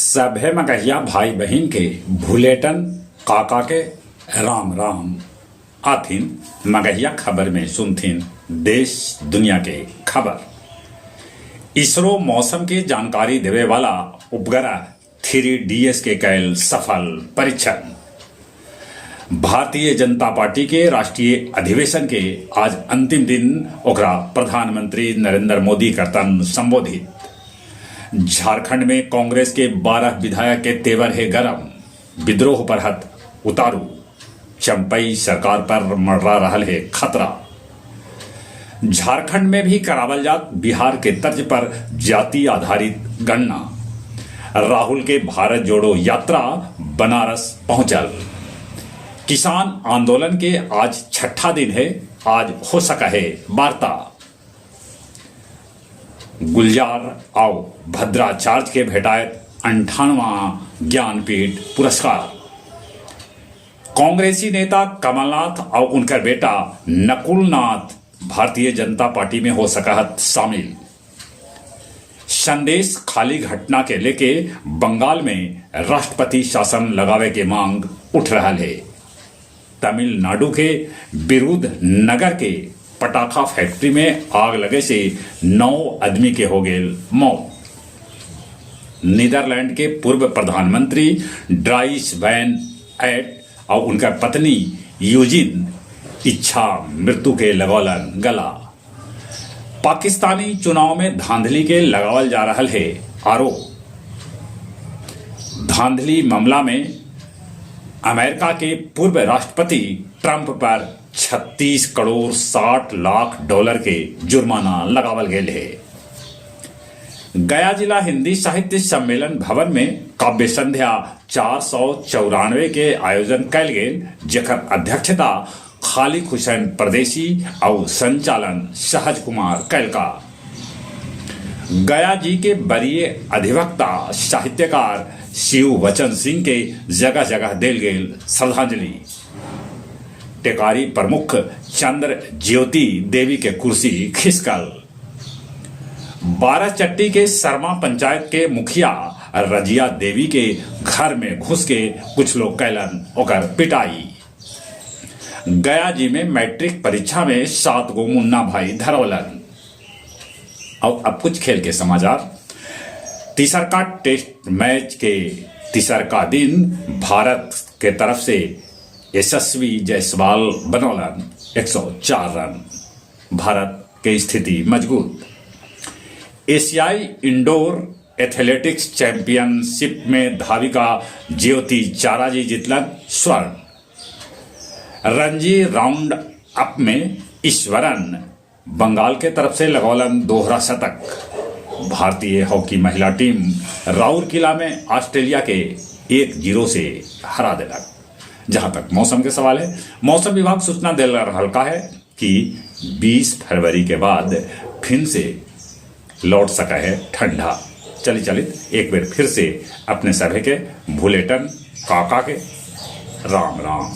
सभे मगहिया भाई बहिन के भुलेटन काका के राम राम। आथिन मगहिया खबर में सुनथिन देश दुनिया के खबर। इसरो मौसम के जानकारी देवे वाला उपग्रह 3DS के कैल सफल परीक्षण। भारतीय जनता पार्टी के राष्ट्रीय अधिवेशन के आज अंतिम दिन ओकरा प्रधानमंत्री नरेंद्र मोदी करतन संबोधित। झारखंड में कांग्रेस के 12 विधायक के तेवर हे गरम, विद्रोह पर हत उतारू। चंपई सरकार पर मंडरा रहल हे खतरा। झारखंड में भी करावल जात बिहार के तर्ज पर जाति आधारित गणना। राहुल के भारत जोड़ो यात्रा बनारस पहुंचल। किसान आंदोलन के आज छठा दिन है, आज हो सका है वार्ता। गुलजार आउ भद्राचार्य के भेटायत 98वां ज्ञानपीठ पुरस्कार। कांग्रेसी नेता कमलनाथ और उनकर बेटा नकुलनाथ भारतीय जनता पार्टी में हो सकहत शामिल। संदेश खाली घटना के लेके बंगाल में राष्ट्रपति शासन लगावे के मांग उठ रहा है। तमिलनाडु के विरुद्ध नगर के पटाखा फैक्ट्री में आग लगे से 9 आदमी के हो गए मौत। नीदरलैंड के पूर्व प्रधानमंत्री ड्राइस वैन एट और उनका पत्नी यूजिन इच्छा मृत्यु के लगौलन गला। पाकिस्तानी चुनाव में धांधली के लगावल जा रहा है आरोप। धांधली मामला में अमेरिका के पूर्व राष्ट्रपति ट्रंप पर 36 करोड़ 60 लाख डॉलर के जुर्माना लगावल गेल है। गया जिला हिंदी साहित्य सम्मेलन भवन में काव्य संध्या 494 के आयोजन कैल गेल, जेकर अध्यक्षता खालिक हुसैन परदेसी और संचालन सहज कुमार कैलका। गया जी के वरीय अधिवक्ता साहित्यकार शिव वचन सिंह के जगह जगह देल गेल श्रद्धांजलि। टेकारी प्रमुख चंद्र ज्योति देवी के कुर्सी खिसकल। बाराचट्टी के शर्मा पंचायत के मुखिया रजिया देवी के घर में घुस के कुछ लोग कैलन ओकर पिटाई। गया जी में मैट्रिक परीक्षा में 7 गो मुन्ना भाई धरौलन। और अब कुछ खेल के समाचार। तीसरका टेस्ट मैच के तीसरका दिन भारत के तरफ से यशस्वी जायसवाल बनौलन 104 रन। भारत के स्थिति मजबूत। एशियाई इंडोर एथलेटिक्स चैंपियनशिप में धाविका ज्योति चाराजी जीतलन स्वर्ण। रणजी राउंड अप में ईश्वरन बंगाल के तरफ से लगौलन दोहरा शतक। भारतीय हॉकी महिला टीम राउरकिला में ऑस्ट्रेलिया के 1-0 से हरा देलक। जहां तक मौसम के सवाल है, मौसम विभाग सूचना दे रहल का है कि 20 फरवरी के बाद फिर से लौट सका है ठंडा। चली चलित एक बार फिर से अपने सभे के भुलेटन काका के राम राम।